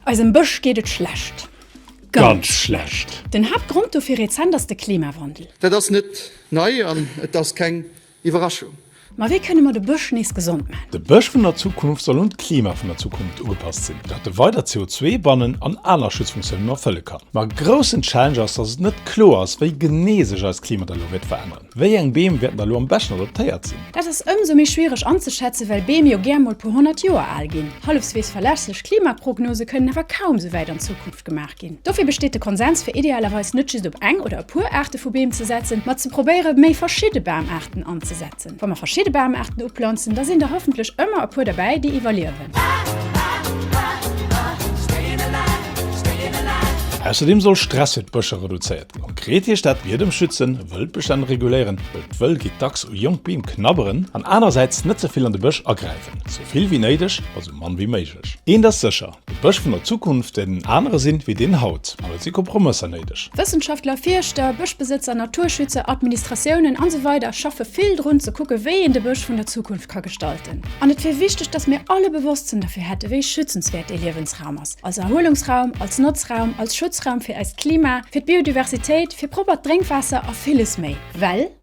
Eisem Bësch geet et schlecht. Ganz schlecht. Den Haaptgrond dofir rezent ass de Klimawandel. Dat ass net nei an et ass keng Iwwerraschung. Ma wéi kënne mer de Bësch nees gesond man? De Bësch vun der Zukunft soll un d'Klima vun der Zukunft ugepasst sinn, datt e weider CO2 bannen an aner Schutzfunktiounen erfëlle kann. Ma e groussen Challenge ass, datt et net kloer ass, wéi genee sech eist Klima da lo wäert veränneren. Wéi eng Beem wäerten da lo am beschten adaptéiert sinn? Dat ass ëmsou méi schwiereg anzeschätzen, well Beem jo gär mol puer 100 Joer al ginn. Hallefswees verlässlech Klimaprognose kënnen awer kaum sou wäit an d'Zukunft gemaach ginn. Dofir besteet de Konsens fir idealerweis net just op eng oder e puer Aarte vu Beem ze setzen, ma ze probéiere méi verschidde Bamaarten anzesetzen. Wa mer verschidde Bamaarten uplanzen, da sinn der hoffentlech ëmmer e puer derbäi, déi iwwerliewen. Ausserdeem soll Stress fir d'Bëscher reduzéiert ginn. Konkret heescht dat, Biedem schützen, Wëldbestänn reguléieren, wëll d'Wëll geet dacks u jonk Beem knabberen, an anersäits net ze vill an de Bësch agräifen, sou vill wéi néideg, ma sou mann wéi méiglech. Eent ass sécher, De Bësch vun der Zukunft wäert en anere sinn, wéi deen haut, an et si Kompromësser néideg. Wëssenschaftler, Fierschter, Bëschbesëtzer, Naturschützer, Administratiounen an esou weider schaffe vill drun ze kucke wéi een de Bësch vun der Zukunft ka gestalten. An et wier wichteg, dass mir all e Bewosstsënn derfir hätte wéi schützenswäert dee Liewensraum ass, als Erhuelungsraum, als Notzraum, als Schutzraum fir eist Klima, fir d'Biodiversitéit, fir proppert Drénkwaasser a villes méi. Well.